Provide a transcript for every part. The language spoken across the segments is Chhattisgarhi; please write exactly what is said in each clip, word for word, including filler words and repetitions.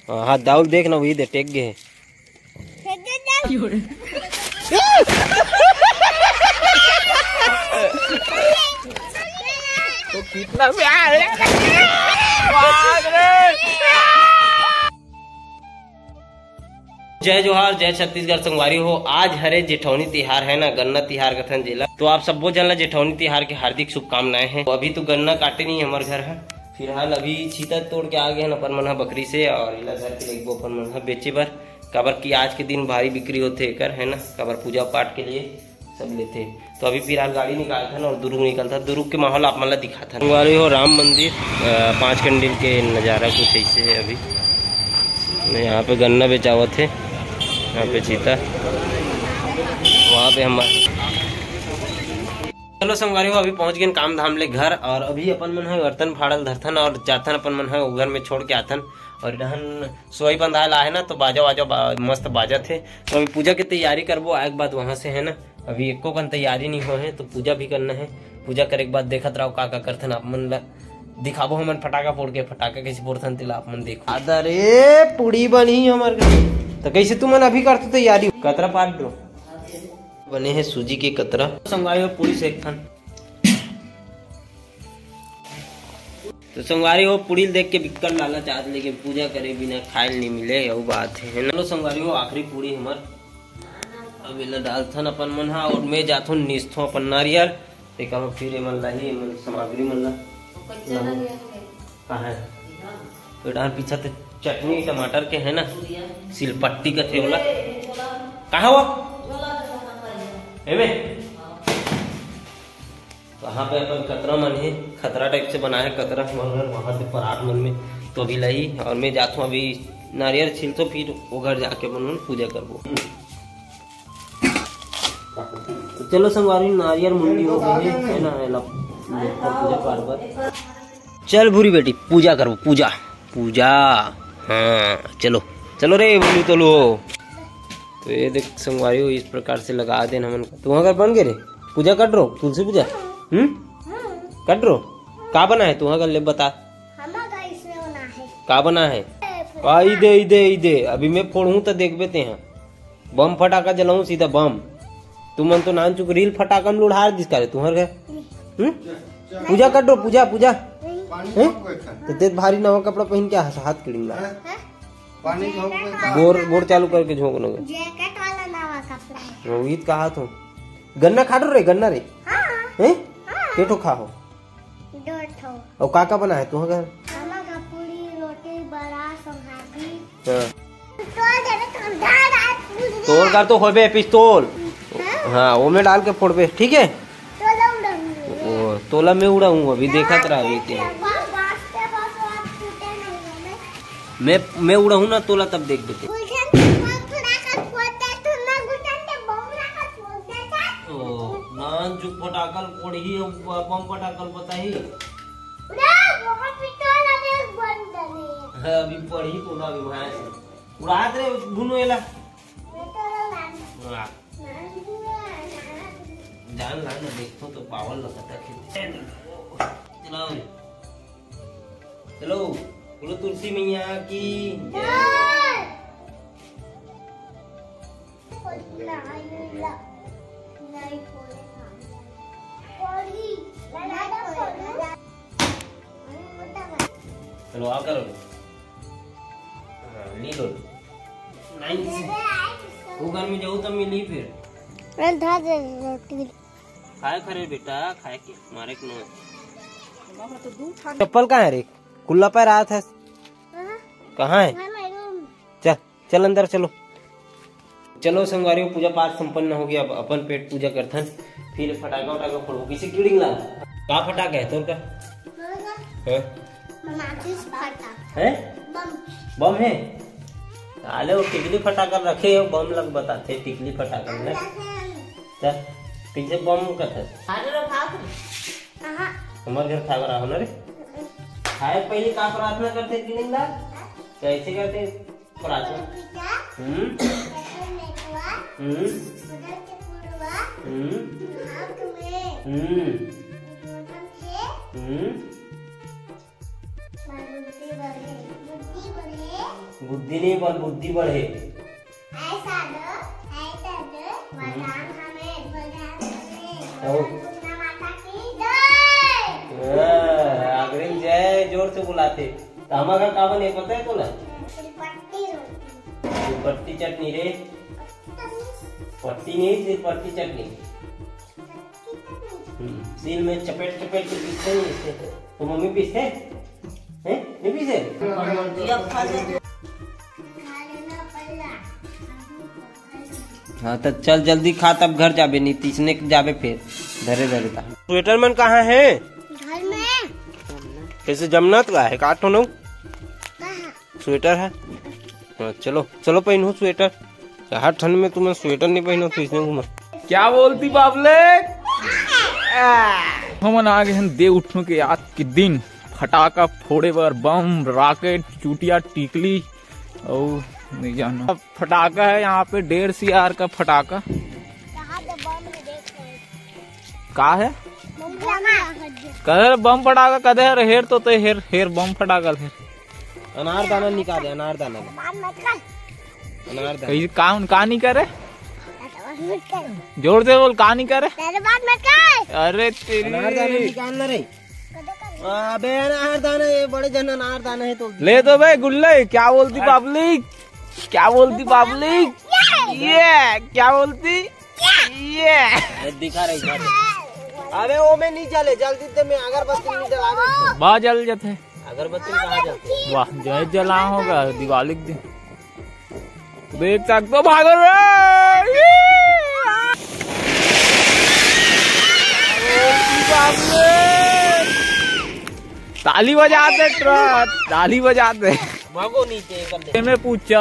हाँ, हाथ दाउल देख ना, वही दे, टेक गे हे। तो कितना प्यार है। जय जोहार, जय छत्तीसगढ़ संगवारी हो। आज हरे जेठौनी तिहार है ना, गन्ना तिहार कथन जेला। तो आप सब्बो जन ला जेठौनी तिहार के हार्दिक शुभकामनाएं हैं। तो अभी तो गन्ना काटे नहीं हमर घर है, फिलहाल अभी छीता तोड़ के आ गए हैं अपन मन ह बकरी से, और इला घर के लेगबो अपन मन ह बेचे बर, काबर कि आज के दिन भारी बिक्री होथे एकर, है ना, काबर पूजा पाठ के लिए सब लेथे। तो अभी फिलहाल गाड़ी निकालथन और दुरुग निकलथन। दुरुग के माहौल आप मन ला दिखाथन। संगवारी हो, राम मंदिर, अ, पाँच कैंडल के नज़ारा कुछ ऐसे है अभी। यहाँ पे गन्ना बेचावत है, यहाँ पे चीता, वहाँ पे हमारे। चलो संगवारी हो, अभी पहुँच गए काम धाम ले घर, और अभी अपन मन ह बर्तन फाड़ल धरथन और जाथन अपन मन ह ओ घर में छोड़ के आथन। और इधन सोई बंधाए ला है ना, तो बाजा वाजा बा-, मस्त बाजत है। तो अभी पूजा के तैयारी करबो, आए के बाद वहाँ से, है ना। अभी एको कन तैयारी नहीं हो है, तो पूजा भी करना है। पूजा करे के बाद देखत रहो का का करथन, आप मन ला दिखाबो हमन फटाका फोड़ के, फटाका कैसे फोड़थन तेला आप मन देखो। अरे पूड़ी बनी हमर घर। तो कैसे तुमन अभी करथो तैयारी? कतरा पाट दो बने है सूजी के कतरा। संगवारी हो, पूड़ी सेकथन। तो संगवारी हो, पूड़ी ल देख के बिक्कट लालच आत, लेकिन पूजा करे बिना खाए ल नहीं मिले, यहू बात है, है ना? चलो संगवारी हो, आखिरी पूड़ी हमर। अब एला डालथन अपन मन हा, और मैं जाथों निसथों अपन नारियल। तेकर बाद फिर एमन लाही, एमन सामग्री मन ला। कहाँ है? तो डाल पीछा तो चटनी टमाटर के है ना, सिलपट्टी का थेवला। कहाँ हुआ? एमे? तो यहाँ पे अपन कतरा मन है, खतरा टाइप से बना है कतरा, मगर वहाँ से परात मन में। तो अभी लाई, और मैं जाता हूँ अभी नारियल छीलतो, फिर वो घर जाके अपन मन पूजा करबो। तो चलो संगवारी, नारियल मुंडी हो गई है, है ना, एला पूजा पाठ बर। चल भूरी बेटी, पूजा करबो, पूजा, पूजा। हाँ, चलो, चलो रे बोलू तोलू। तो ये देख संगवारी हो, इस प्रकार से लगा देन हमन। तुहा घर बन गए रे, पूजा कर रो, तुलसी पूजा। हम्म, कर रो। का बना है तुहा घर, ले बता। हमारा घर इसमें बना है। का बना है? ए, आ, ई दे, ई दे, ई दे। अभी मैं फोड़हूँ तो देखबे ते हाँ। बम फटाका जलाऊं सीधा बम। तुमन तो नान चुक रील फटाका में उड़ार दिस करे तुहर घर। हम्म? पूजा कर दो, पूजा, पूजा। पानी हैं? झोंक के खा। तो तेज भारी नवा कपड़ा पहन के हाथ, हाथ किड़िंगा। हैं? पानी झोंक के खा। बोर, बोर चालू करके झोंक लो। जैकेट वाला नवा कपड़ा है। रोहित कहा तो गन्ना खा रे, गन्ना रे। हाँ। हैं? हाँ। के ठो खा हो? दो ठो। और का का बना है तुहा घर? हमारा पूरी, रोटी, बड़ा, सोहारी। हाँ। तोड़ देबे तो हम धार, धार फूट गया। तोर कर तो होबे पिस्तौल। हाँ? हाँ, वो में डाल के फोड़बे, ठीक है? तोला उड़ाऊंगा। ओ, तोला मैं उड़ाऊंगा, अभी देखत रहा, अभी के। बस, बस के बस, वो फूटे नहीं है। मैं, मैं उड़ाऊं ना तोला, तब देख बेटे। गुलशन, तू बम फटाका फोड़ दे, तू ना गुलशन के बम फटाका फोड़ दे, चल। ओ, नान चुप फटाकल फोड़ही, बम फटाकल बताही। उड़ा, बहुत पिस्तौल अभी बंद नहीं है। हाँ, अभी पढ़ी तो ना अभी वहां से। उड़ात रे, भुनो एला। मैं तो उड़ा। उड़ा। जान ला ना, देखो तो पावल लगता है। चलो। चलो, बोलो तुलसी मैया की जय। चलो, आ करो। हाँ, ली लो। नाइन से। वो घर में जाऊ तब मिली फिर। मैं धा दे रोटी। खाए खरे बेटा, खाए के मारे के नो। चप्पल कहाँ है रे? खुला पैर आया था। हाँ। कहाँ है? हाँ, मैं रूम। चल, चल अंदर चलो। चलो संगवारी हो, पूजा पाठ संपन्न हो गया। अब अपन पेट पूजा करथन, फिर फटाका उटाका फोड़बो। किसी किड़िंग ला, का फटाका है तोर का? हाँ? माचिस फटा। है? बम। बम है? साले वो टिकली फटाका रखे हो, बम लग बताते टिकली फटाका में। चल, पीछे बम कथे। अरे रो बाप रे। हाँ। हमारे घर खाए बर आओ ना रे। खाए पहले का प्रार्थना करते किड़िंग ला? कैसे करते? प्रार्थना। हम्म। हम्म। हम्म। हम्म। बुद्धि नहीं, बल बुद्धि बढ़े। ऐसा दो, ऐसा दो, हम्म। वरदान हमें, वरदान हमें, और? वरदान दुर्गा माता की जय। हाँ, अग्रिम जय जोर से बुलाते। तो हमर घर का बने, पता है तोला? सिलपट्टी रोटी। सिलपट्टी चटनी रे। पट्टी नहीं, सिलपट्टी चटनी। हम्म, सील में चपेट चपेट के पीसते नहीं इससे तो। तो मम्मी पीसते हैं? नहीं पीसे? हाँ, तो चल जल्दी खा, तब घर जाबे, नहीं तीसने के जाबे फिर। धरे धरे था। स्वेटर मन कहाँ है? घर में। कैसे जमना तो है, काट हो ना? कहाँ? स्वेटर है। हाँ, चलो, चलो पहनो स्वेटर। हर ठंड में तुम्हें स्वेटर नहीं पहनो तो इसने घूमा। क्या बोलती बाबले? हमन आ गए हैं देव उठनो के याद के दिन। फटाका फोड़े बर, बम, रॉकेट, चूटिया, टिकली, और नहीं जानो। अब फटाका है यहाँ पे डेढ़ सीआर का फटाका। का है? कदे बम फटाका, कदे हर हेर तो ते हेर, हेर बम फटाका हेर। अनार दाना निकाले, अनार दाना। अनार दाना। कहीं काम का नहीं करे? जोर से बोल, का नहीं करे? अरे तेरी। अनार दाना निकाल ना रे। अबे अनार दाना, ये बड़े जन अनार दाना है तो। ले दो बे गुल्ले, क्या बोलती पब्लिक? क्या बोलती पब्लिक? ये क्या बोलती? ये दिखा रही है। अरे वो में नहीं जले, जल्दी दे, मैं अगरबत्ती नहीं जला दे। वाह, जल जाते। अगरबत्ती कहाँ जलती? वाह, जो है जला होगा दिवाली के दिन। देख सकते हो, भागो रे। ताली बजाते ट्रक, ताली बजाते। भागो नीचे, एकदम। मैं पूछा।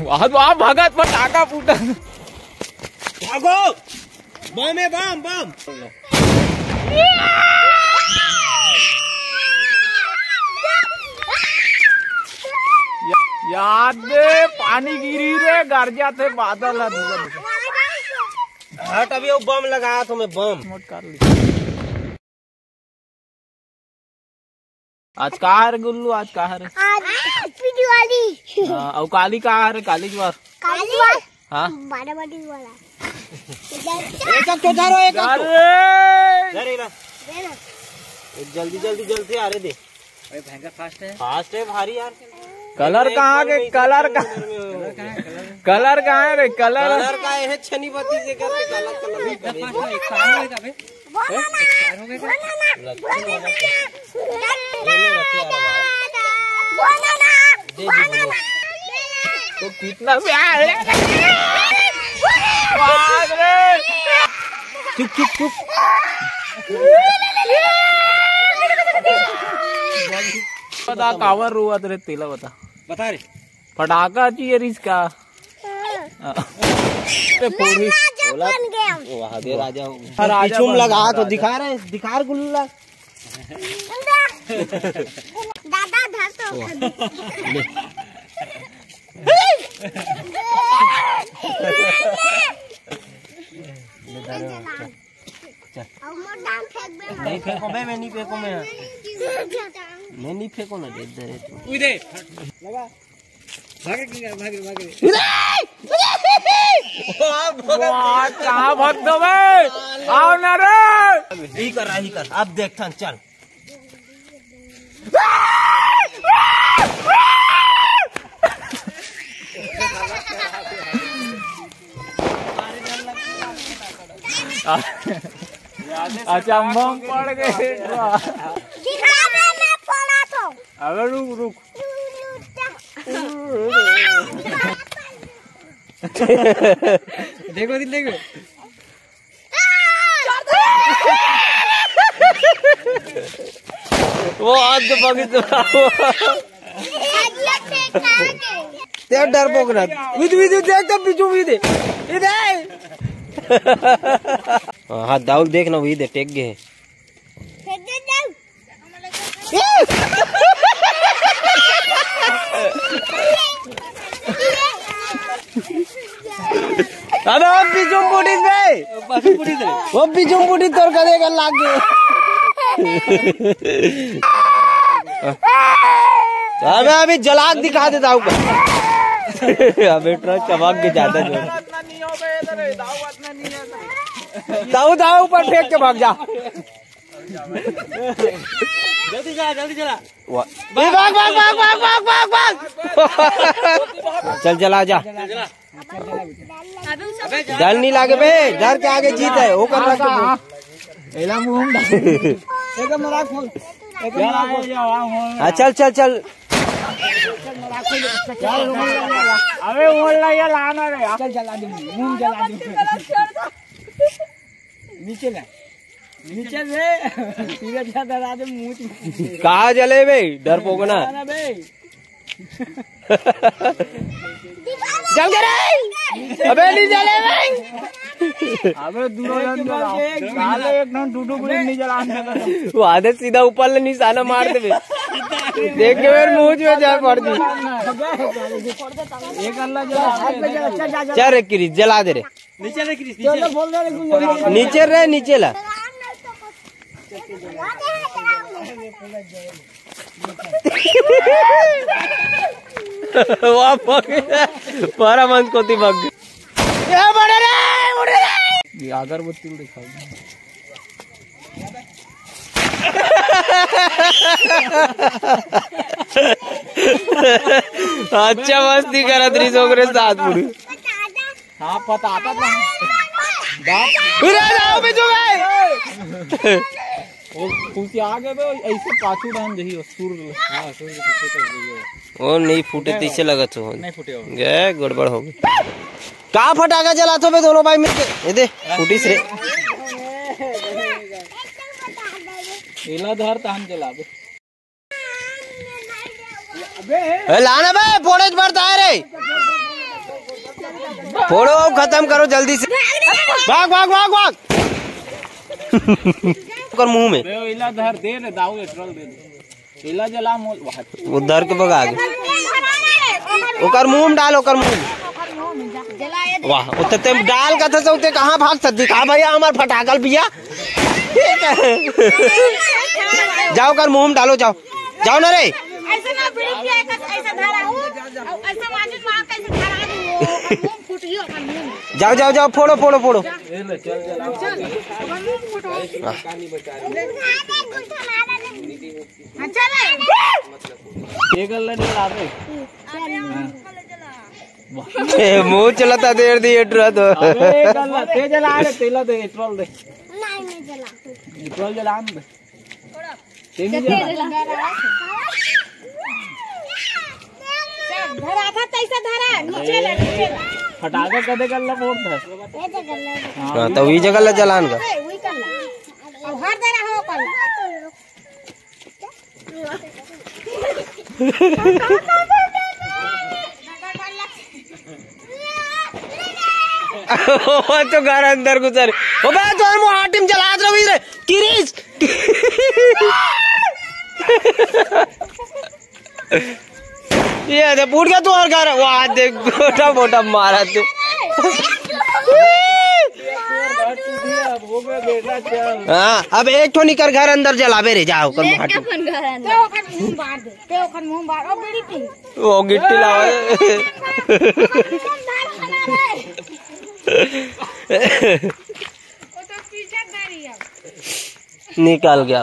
वाह, वाह, भगत फटाका फूटा। भागो। बम है, बम, बम। याद दे, पानी गिरी रे, गरजा थे, बादल है, धुआं। हट, अभी वो बम लगाया तो मैं बम। मोट कर ली। आज का हरे गुल्लू, आज का हरे? आज हैप्पी दिवाली। हाँ, और काली का हरे, काली ज्वार? काली ज्वार? हाँ। बारह बजे वाला। एक एक तो धरो, एक एक तो। अरे! धर ये ना। दे ना। जल्दी, जल्दी, जल्दी आ रे दे। अरे भयंकर फास्ट है। फास्ट है भारी यार। कलर एक कहाँ बार के, में इतना कलर कम का? उम्र में हो गया। कलर कहाँ है रे, कलर? कलर का ये छनी बत्ती से करके काला कलर का इतना फास्ट है, एक्सपायर हो गया बे। बोलो ना, बोलो ना, बोलो ना, बोलो ना, बोलो ना, बोलो ना। तो कितना प्यार है। बाप रे। चुप, चुप, चुप। बता, कावर रोवत रे, तेला बता। बता रे। फटाका चाहिए रिस का। हाँ। ए, फोड़ी। राजा बन गया। वो आगे राजा हो। हाँ, राजा पीछू में बन लगा गया, तो राजा। दिखा रहे, दिखा रहे गुल्ला। दादा धर तो। ले धर। चल। अब मोर डांग फेंक दे। नहीं फेंको बे, मैं नहीं फेंको मैं। मैं नहीं फेंको ना, दे दे रे तू। उई दे। लगा। भागे, भागे, भागे, भागे। वाह, कहाँ भाग दो बे? आओ ना रे। ही कर रहा, ही कर। अब देख थन, चल। अच्छा, बम पड़ गए। दिखा दे, मैं फोड़ा तो। अबे रुक, रुक। देखो, देखो। वो आज तो बगित। ते डरपोक ना। विद, विद, देख तो पीछू विद। इधर। हाँ, दाऊल देख ना, विद टेक गए। फेंक दे, जाओ। अबे वो पिछुम फुटिस बे। वो पिछुम फुटिस तोर कदे कर लाग गए। अबे अभी जला के दिखा दे दाऊ का। अबे ट्रक चमक के जाता जो। दाऊ, दाऊ ऊपर फेंक के भाग जा। जल्दी चला, जल्दी चला। वाह। ए, भाग, भाग, भाग। चल, चला जा। डर नहीं लागे बे, डर के आगे जीत है, वो कर रहा है। एला मुंह में डाल। एक मरा खोल, एक मरा खोल। हाँ, चल, चल, चल। अबे, वो ला, ये लाना रे। चल, जला दे, मुंह जला दे। नीचे ला, नीचे ले। सीधा सीधा डरा दे, मुंह। कहाँ जले बे, डरपोकना? ना बे। जल गए रे। अबे नहीं जले बे। अबे दूर एक जन बार जलाओ। एक साले एक नन टूटू गुली नहीं जलान देगा। वो आधे सीधा ऊपर ले निशाना मार दे बे। देख के मेरे मुंह जो जा पड़ दी। एक अल्लाह जला। चल रे किरी, जला दे रे। नीचे रे क्रिस, नीचे। नीचे रे, नीचे ला। वाह, पक गया। पारा मंच कोती पक गया। ये बड़े रे, उड़ रे। ये अगरबत्ती दिखाओ। अच्छा मस्ती करत रही ओकरे साथ पूरी। हाँ, पता आता था। बाप। उरे जाओ, बिजू भाई। वो खुशी आ गए बे, ऐसे पाछू डाल दही, सुर। हाँ, सुर के पीछे कर दही। वो नहीं फूटे, तैसे लगत हो। नहीं फूटे हो। गए, गड़बड़ हो गई। का फटाका जलात हो बे दोनों भाई मिलके? ये दे, फूटिस रे। एला धर, त हम जलाबे। ए, लाना बे, फोड़े बर ताय रे। फोड़ो, खत्म करो जल्दी से। भाग, भाग, भाग, भाग। ओकर मुंह में। बे, इला धर दे रे, दाऊ, एटरल दे दे। इला जला मोल, वाह। वो धर के भगा दे। ओकर मुंह में डाल, ओकर मुंह में। वाह, उते ते डाल का था, उते कहाँ भाग सकती? कहा भैया, हमार फटाकल पिया। जाओ, कर मुंह में डालो, जाओ। जाओ ना रे। ऐसे ना बीड़ी पिया, ऐसे, ऐसे धरा हो, और ऐसे माचिस मार के ऐसे धरा दो, मुंह फूट गयो अपन मुंह। जाओ, जाओ, जाओ, फोड़ो, फोड़ो, फोड़ो। चल, अपन मुंह फूटो। हाँ, चल। ये कर ले, नहीं लाते। ए, मुंह चलाता देर दी एटरा तो। अबे, गलत। ते जला रे, तेला दे, पेट्रोल दे। नहीं, नहीं जला। पेट्रोल जला दे। ते नहीं जला। धरा था, तैसे धरा, नीचे ले, नीचे ले। फटाका कदे कर ला, फोड़ था। ये तो कर ले। हाँ, तो वही जगह ला जलान का। वही कर ले। अब हर दे रहा हो कल। वो तो घर अंदर घुसा रे। ओ बे, तोर मुहाटी में जलात रही रे। किरीस। ये दे, फूट गया तोर घर। वाह, देख, गोटा मोटा मारा तू। हाँ, अब एक ठो निकर घर अंदर जलाबे रे, जाओ, कर मुहाटी। अपन घर अंदर। ते ओखर मुंह बार दे, ते ओखर मुंह बार, ओ बीड़ी पी। वो गिट्टी लावा। वो तो पीछे धरी है। निकल गया।